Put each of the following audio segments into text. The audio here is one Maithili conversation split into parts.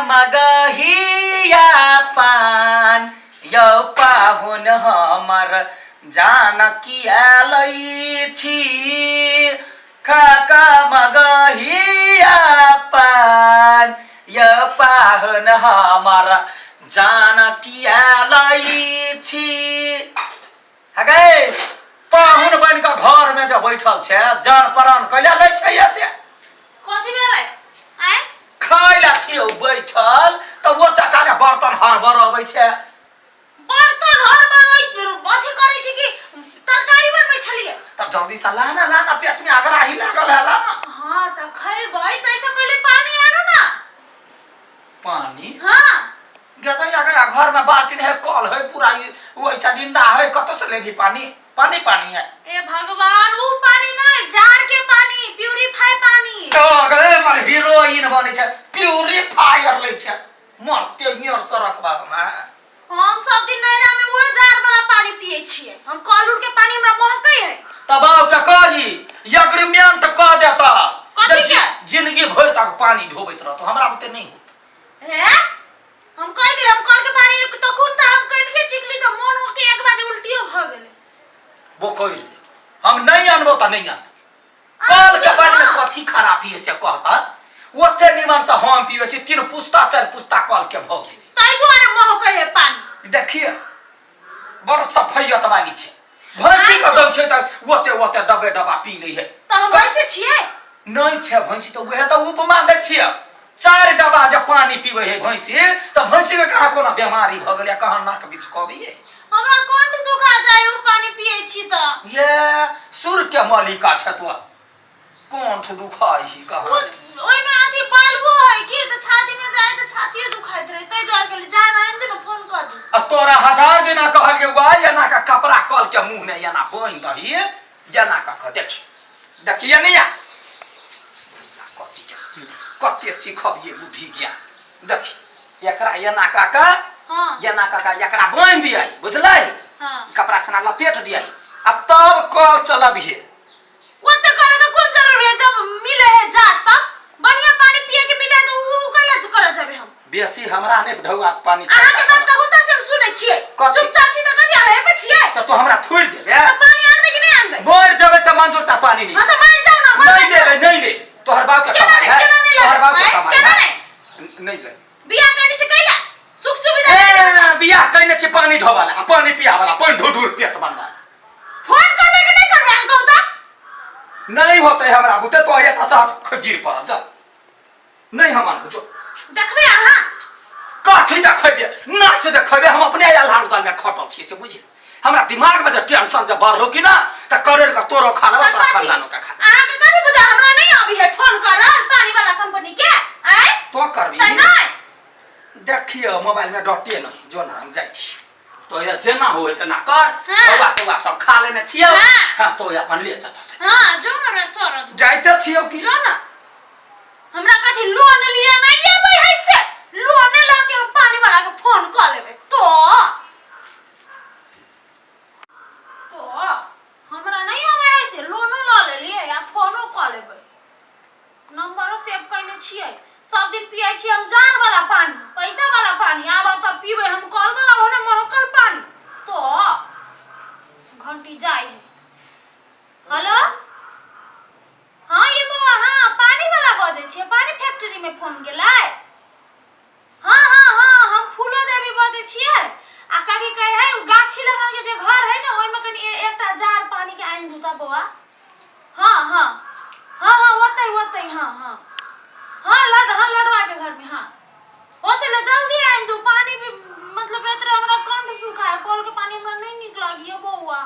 मगहिया पान यौ पाहुन हमर जान किया लै छी खाका मगहिया पान यौ पाहुन हमर जान किया लै छी। हगे पाहुन बनि कऽ घर में जे बैठल छै, जान प्राण कैला लै छै एते? कथी भेलै आँय? खाय ला छियौ बैठल तऽ ओतऽ काने बर्तन हड़बड़ अबै छै। बर्तन हड़बड़ अथी करै छी कि तरकारी बनबै छलियै? तब जल्दी से लाना लाना, पेट में अगराही लागल है, लाना। हाँ तऽ खैबै तैसे पहिले पानी आनू ना। पानी? हाँ। गदैया गया घर में बाल्टीन है, कल है, पूरा वैसा निंदा है, कतौ से लेगी पानी? पानी पानी है। ए भगवान, ऊ पानी नहीं, जार के पानी, प्यूरीफाई पानी। तो गए मर हीरोइन बने छै, प्यूरीफायर लै छै, मरते नियर से रखबा हम। हाँ। हम सब दिन नैहरा में उहे जार वाला पानी पिए छिए, हम कल उल के पानी हमरा महकै है। तब आओ के कही एग्रीमेंट कह देता। कथी जे के? जिंदगी भर तक पानी ढोबैत रहतो, हमरा बुते नहीं होत। हे हम कह दिल हम कल के पानी तखुन त हम कन के चिकली त मन होके एक बार उल्टियो भ गेलै। वो कह दे हम नहीं आनबो त नहीं आनबो। कल के पानी में कथी खराबी है से कहता, ओते निमन से हम पीवे छी, तीन पुस्ता चार पुस्ता कल के भ गेलै। तै दुआरे महकै है पानी। देखिए बड़ सफैयत वाली छै, भैंसी के दै छै तऽ ओते ओते डबे डबा पी लै है। तऽ हम भैंसी छियै? नहीं छै भैंसी तऽ उहे तऽ उपमा दै छियै। चारि डबा जे पानी पीबै है भैंसी तऽ भैंसी के कहाँ कोनो बीमारी भऽ गेलै, कहाँ नाक बीच कबियै? हमरा कंठ दुखा जाय उ पानी पियै छी तऽ। ये सुर के मलिका छै तो कंठ दुखाइ ही कहाँ? ओहिमे अथी बालबो है कि तऽ छाती में जाय तऽ छातियो दुखाइत रहे, ताहि दुआरे कहली जा आनि दे ने, फोन कर दू। आ तोरा हजार दिना कहलियै वा एना का कपड़ा कल के मुंह ने एना बान्हि दही, एना कऽ कऽ देखी देखिए नहीं या कथी के कते सिखबियै बुद्धि ज्ञान। देखी एकरा एना कऽ कऽ एना कऽ कऽ एकरा बान्हि दियै, बुझलै? कपड़ा सना लपेट दियै आ तब कल चलबियै। ओते करे के कोन जरूरी है, जब मिले है जार तब बढ़िया पानी पिए के मिले तो उ कैला करे जेबे हम? बेसी हमरा नहीं ढौआ पानी। अहाँ के बात त हुनका से हम सुनै छियै। कथी? चुपचाप छी त कथी अहाँ हेबे छियै? त तो हमरा थोड़ि देबे। त पानी आनबे कि नहीं आनबे? मर जेबे से मंजूर ता पानी नहीं। हां त मर जाओ ना, मर नहीं जाओ। लेबे, नहीं ले, तोहर बाप के केना कमाई नहीं, है, केना नहीं लेबै? तोहर बाप के आँय, कमाई केना है। नहीं? नहीं ले। बियाह करने से कैला सुख सुविधा नहीं देबै। ए, बियाह कइने छी पानी ढोवाला, पानी पियावाला, पानी ढो ढो पेट बनवा। फोन करबे कि नहीं करबे अहाँ कहू त? नहीं होते हमरा बुते तो एता साथ गिर पड़त जा, नहीं हम आनबो जो। देखबे अहाँ। कथी देखबे? नाच देखबे? हम अपने आयल उदाल में खटल छी से बुझे, हमरा दिमाग में जे टेंशन जे बढ़ कि ना त करोड़ के तोरो खा लेबो, तोरा खानदानो के खा। अहाँ के कथी बुझा हमरा नहीं आबी है फोन करल पानी वाला कंपनी के? आय तो करबी त नहीं। देखियो मोबाइल में डटे नहीं जो ना, हम जाइ छी तो ये जेना हो तेना कर। बौआ तौआ सब खा लेने छियौ। हाँ तो ये अपन ले जता से। हाँ जो ना रे सरद। जाइते छियौ कि जो ना, हमरा कथी लोन लिए नहीं एबै है से लोन ल के हम पानी वाला के फोन क लेबै। तो हमरा नहीं आबै है से लोनो ल लेलियै आ फोनो क लेबै, नंबरो सेव कयने छियै। सब दिन पियै छियै हम जार वाला पानी, पैसा वाला पानी, आब तब पीबै हम कल वाला ओहने महकल पानी। तो घंटी जाय है। हेलो, हाँ ये बौआ, हाँ पानी वाला बजै छियै, पानी फैक्ट्री में फोन गेलै? हाँ हाँ हाँ हम फूलो देवी बजै छियै। आ कथी कहै है उ गाछी लगन के जे घर है ने ओहिमे कनि एकटा जार पानी के आनि दू त बौआ। हाँ हाँ हाँ हाँ ओतै ओतै, हाँ हाँ हाँ लड, हाँ लडवा के घर में, हाँ ओतै ले जल्दी आनि दू पानी भी, मतलब एतरे हमरा कंठ सुखा है, कल के पानी हमरा नहीं नीक लागिए बौआ,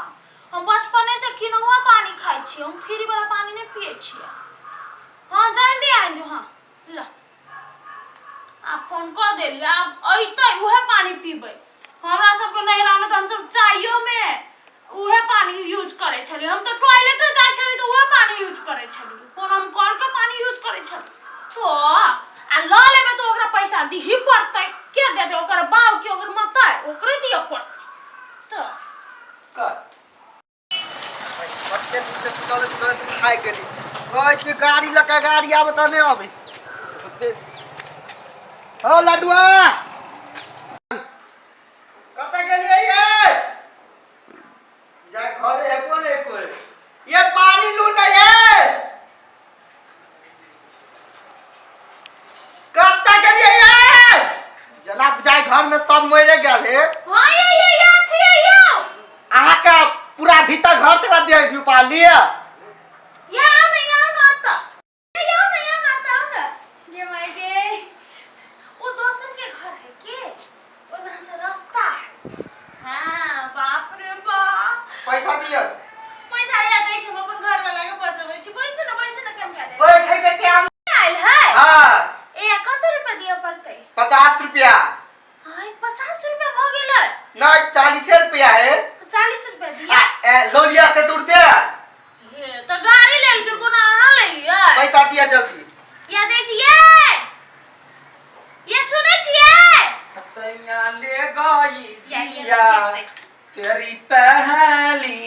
हम बचपने से किनौआ पानी खाइ छियै, हम फ्री वाला पानी नहीं पियै छियै। हाँ जल्दी आनि दू। हाँ ल आब फोन कऽ देलियै, आब अयतै उहे पानी पीबै। हमरा सबके नैहरामे तऽ हमसब चायोमे उहे पानी यूज करै छलियै, हम तऽ टॉयलेटो जाइ छलियै तऽ उहे पानी यूज करै छलियै, कोन हम कलके पानी यूज करै छलियै? तो आ लऽ लेबै तऽ ओकरा पैसा दिही पड़तै, के देतै? ओकर बाप के ओकर माता ओकरे दिअ पड़तै। तऽ कट कते दूर से चलैत चलैत थाकि गेली। कहै छी गाड़ी लऽ कऽ गाड़ी आबै तऽ नहि अबै। हो लडुआ कतऽ गेलियै ये जा घरे हेबो नहि कोइ ये पानी लू ना ये कतऽ गेलियै ये जना जाय घर में सब मरे गेल हे। हाँ ये ये ये छियै यौ। अहाँके पूरा भीतर घर तक दे रूपा लिअ। ये आउ ने, ये आउ ने ओतऽ। ये आउ ने, ये आउ ने ओतऽ आउ ने। ये माय गे, ओ दोसर के घर है के, ओहि में से रास्ता है। हाँ बाप रे बाप। पैसा दिअ। पैसा या दै छी, हम अपन घर वाला के बचबै छी। बैसू ने, बैसू ने, कम कए दे। बैठे के टाइम आयल है। हाँ। ए कते रुपया दिअ पड़तै? 50 रुपया। हाय 50 रुपया भ गेलै। नहीं 40 रुपया है। तो 40 रुपया दिअ। आ, ए, लो लिया ते दूर से। हे तो गाड़ी लेल के कोनो अहाँ लैयै? पैसा दिया जल्दी। या दै छी ये। ये सुनै छियै? सैया ले गई जिया तेरी पहली।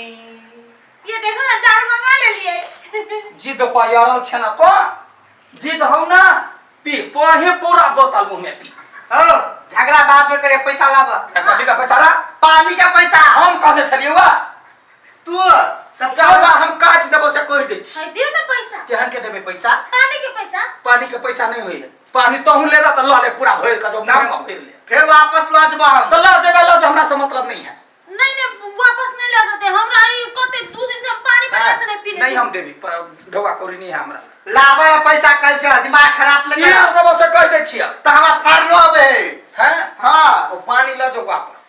ये देखो ना जार मंगा लेलियै। जिद पर अड़ल छै ना तो, जिद हौ ना पी तो ही पूरा बोतल मुंह में पी। हो झगड़ा बाद में करे, पैसा लाब। कथी का पैसा रा? पानी का पैसा। हम कहने छलियै वा तू तब चलबा हम काट देबो से कहि दै छी। है दियौ ना पैसा। केहन के देबै पैसा? पानी के पैसा। पानी के पैसा नहीं होई है। पानी तोहू लेबा त ल ले पूरा भरि के जो मुंह में भरि ले। फिर वापस ल जबा हम। त ल जेबा ल जो, हमरा से मतलब नहीं है। नहीं नहीं वापस नहीं ले जाते हमरा, ई कते 2 दिन से हम पानी बढ़िया से नहीं पीने। नहीं हम देबी पर ढोका कौड़ी नहीं है हमरा। लाबा ला पैसा कल छ, दिमाग खराब नहीं चीर कर। देबो से कहि दै छियै। त हमरा फाड़लो अबे हैं? हां। ओ पानी ल जो वापस,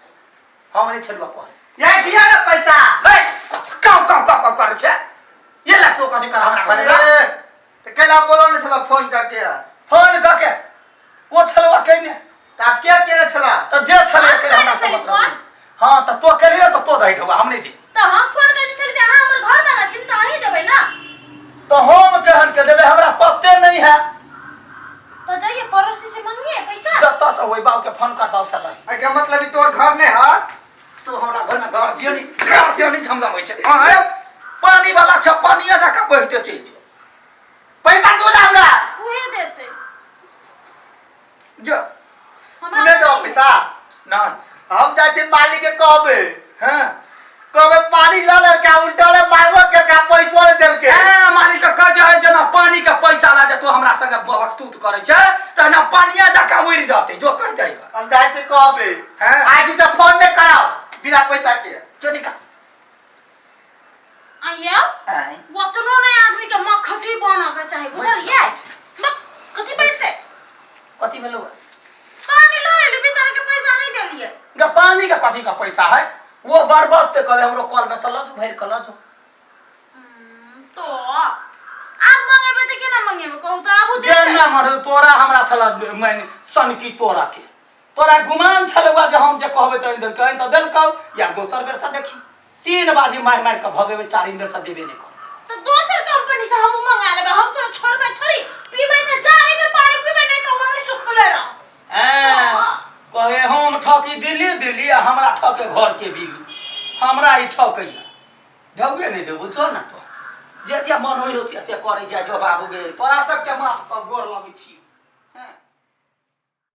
हम नहीं छलवा कह। ये दिया ना पैसा। ए काम काम काम काम करै छै ये लगतो कथि कर हमरा घरे ला। ए, त केला बोलो ने छला फोन करके? फोन करके ओ छलवा केने त आप के केने छला? त जे छले हम के हमरा केने से छली मतलब फोन? नहीं। हां त तो केली त तो दही ढोवा हम नहीं दी। त हम फोन केने छली जे अहाँ हमर घर वाला छी त अहीं देबै ना। तो हम केहन के देबै, हमरा पते नहीं है। तो जाइए पड़ोसी से मांगिए पैसा। जतऽ से होई बाप के फोन कर बाप से लही। ए के मतलब ई तोर घर में है? तो हमरा घर में घर जियनी घर जियनी झमझम होइ छै। आँय, पानी वाला छ पानिया जकाँ बहिते चलि जो। पैसा तू जा हमरा। उहे देतै। जो। हमरा तू ले दो पैसा। नहीं। हम जाइ छी मालिक के कहबै। हाँ। कहबै पानी ल लेलकै, उल्टा ले मारबो के का पैसो नै देलकै। ए मालिक के कह दे जेना पानी के पैसा ला जे तू हमरा संगे बकतूत करै छै त ना पानिया जकाँ उड़ि जतै, जो कह दे। हम जाइ छी कहबै। हाँ। आज तऽ फोन नै कराओ बिना पैसा के। जो निकाल। आइयो आँय। ओतनो नहीं आदमी के मखटी बना के चाही, बुझलियै? बक, कथी बैठते? कथी भेलौ? पानी ल लेली, बेचारा के पैसा नहीं देलियै। ग पानी के कथी का पैसा है? वो बर्बाद ते कहबे हमरो कल में से ल जो, भरि के ल जो। तो आब मंगेबै तऽ केना मंगेबै कहू तऽ? आबू देतै। जेना मर तोरा हमरा छल माने सनकी तोरा के तोरा गुमान छलौ जे हम जे कहबै तऽ आनि देलकै, आनि तऽ देलकौ। या दोसर बेर से देखी 3 बाजी मारि मारि के भगेबै, 4 बेर से देबे नहि करतै। तऽ दोसर कंपनी से हम मंगा लेबै, हम तोरा छोड़बै थोड़ी। पीबै तऽ जाड़े के पानी पीबै, नहीं तऽ ओने सुखले रह। ऐं, कहे हम ठकी दिल्ली दिल्ली आ हमरा ठके घर के बीवी, हमरा ई ठकैया ढौए नहि देबो। जो ना तो जे जे मन होइ से से करै जाय। जो बाबू गे, तोरा सबके माफ कऽ गोर लगै छी।